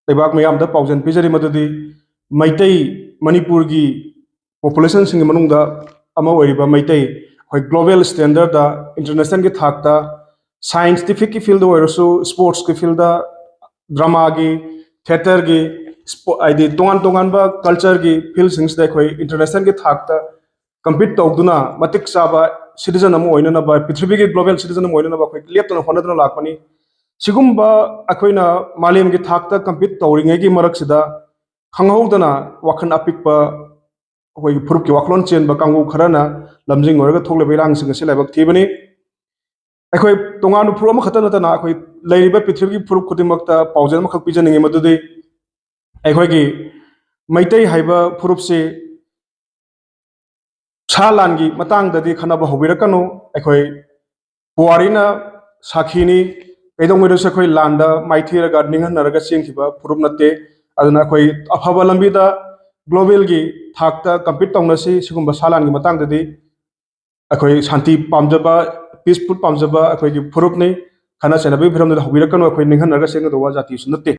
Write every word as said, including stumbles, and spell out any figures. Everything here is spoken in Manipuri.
ꯂꯩꯕꯥꯛ ꯃꯤꯌꯥꯝꯗ ꯄꯥꯎꯖꯦꯜ ꯄꯤꯖꯔꯤ ꯃꯗꯨꯗꯤ ꯃꯩꯇꯩ, ꯃꯅꯤꯄꯨꯔꯒꯤ ꯄꯣꯄꯨꯂꯦꯁꯟꯁꯤꯡꯒꯤ ꯃꯅꯨꯡꯗ ꯑꯃ ꯑꯣꯏꯔꯤꯕ ꯃꯩꯇꯩ ꯑꯩꯈꯣꯏ global standardꯗ, internationalꯒꯤ ꯊꯥꯛꯇ, scientificꯀꯤ fieldꯗ ꯑꯣꯏꯔꯁꯨ, sportsꯀꯤ fieldꯗ, dramaꯒꯤ, theatreꯒꯤ, ꯍꯥꯏꯗꯤ ꯇꯣꯉꯥꯟ ꯇꯣꯉꯥꯟꯕ cultureꯒꯤ fieldꯁꯤꯡꯁꯤꯗ ꯑꯩꯈꯣꯏ internationalꯒꯤ ꯊꯥꯛꯇ compete ꯇꯧꯗꯨꯅ ꯃꯇꯤꯛ ꯆꯥꯕ citizen ꯑꯃ ꯑꯣꯏꯅꯅꯕ, ꯄ꯭ꯔꯤꯊꯤꯕꯤꯒꯤ global citizen ꯑꯃ ꯑꯣꯏꯅꯅꯕ ꯑꯩꯈꯣꯏ ꯂꯦꯞꯇꯅ ꯍꯣꯠꯅꯗꯨꯅ ꯂꯥꯛꯄꯅꯤ꯫ ꯁꯤꯒꯨꯝꯕ ꯑꯩꯈꯣꯏꯅ ꯃꯥꯂꯦꯝꯒꯤ ꯊꯥꯛꯇ compete ꯇꯧꯔꯤꯉꯩꯒꯤ ꯃꯔꯛꯁꯤꯗ ꯈꯪꯍꯧꯗꯅ ꯋꯥꯈꯜ ꯑꯄꯤꯛꯄ ꯑꯩꯈꯣꯏꯒꯤ ꯐꯨꯔꯨꯞꯀꯤ ꯋꯥꯈꯜꯂꯣꯟ ꯆꯦꯟꯕ ꯀꯥꯡꯕꯨ ꯈꯔꯅ ꯂꯝꯖꯤꯡ ꯑꯣꯏꯔꯒ ꯊꯣꯛꯂꯤꯕ ꯏꯔꯥꯡꯁꯤꯡ ꯑꯁꯤ ꯂꯥꯏꯕꯛ ꯊꯤꯕꯅꯤ꯫ ꯑꯩꯈꯣꯏ ꯇꯣꯉꯥꯟꯕ ꯐꯨꯔꯨꯞ ꯑꯃꯈꯛꯇ ꯅꯠꯇꯅ ꯑꯩꯈꯣꯏ ꯂꯩꯔꯤꯕ ꯄ꯭ꯔꯤꯊꯤꯕꯤꯒꯤ ꯐꯨꯔꯨꯞ ꯈꯨꯗꯤꯡꯃꯛꯇ ꯄꯥꯎꯖꯦꯜ ꯑꯃꯈꯛ ꯄꯤꯖꯅꯤꯡꯉꯤ, ꯃꯗꯨꯗꯤ ꯑꯩꯈꯣꯏꯒꯤ ꯃꯩꯇꯩ ꯍꯥꯏꯕ ꯐꯨꯔꯨꯞꯁꯤ ꯁꯥ ꯂꯥꯟꯒꯤ ꯃꯇꯥꯡꯗꯗꯤ ꯈꯟꯅꯕ ꯍꯧꯕꯤꯔꯛꯀꯅꯨ꯫ ꯑꯩꯈꯣꯏ ꯄꯨꯋꯥꯔꯤꯅ ꯁꯥꯈꯤꯅꯤ꯫ ꯀꯩꯗꯧꯉꯩꯗꯁꯨ ꯑꯩꯈꯣꯏ ꯂꯥꯟꯗ ꯃꯥꯏꯊꯤꯔꯒ ꯅꯤꯡꯍꯟꯅꯔꯒ ꯆꯦꯟꯈꯤꯕ ꯐꯨꯔꯨꯞ ꯅꯠꯇꯦ꯫ ꯑꯗꯨꯅ ꯑꯩꯈꯣꯏ ꯑꯐꯕ ꯂꯝꯕꯤꯗ globalꯒꯤ ꯊꯥꯛꯇ compete ꯇꯧꯅꯁꯤ꯫ ꯁꯤꯒꯨꯝꯕ ꯁꯥ ꯂꯥꯟꯒꯤ ꯃꯇꯥꯡꯗꯗꯤ ꯑꯩꯈꯣꯏ ꯁꯥꯟꯇꯤ ꯄꯥꯝꯖꯕ, peaceful ꯄꯥꯝꯖꯕ ꯑꯩꯈꯣꯏꯒꯤ ꯐꯨꯔꯨꯞꯅꯤ꯫ ꯈꯠꯅ ꯆꯩꯅꯕꯒꯤ ꯐꯤꯕꯝꯗꯨꯗ ꯍꯧꯕꯤꯔꯛꯀꯅꯨ, ꯑꯩꯈꯣꯏ ꯅꯤꯡꯍꯟꯅꯔꯒ ꯆꯦꯟꯒꯗꯧꯕ ꯖꯥꯇꯤꯁꯨ ꯅꯠꯇꯦ꯫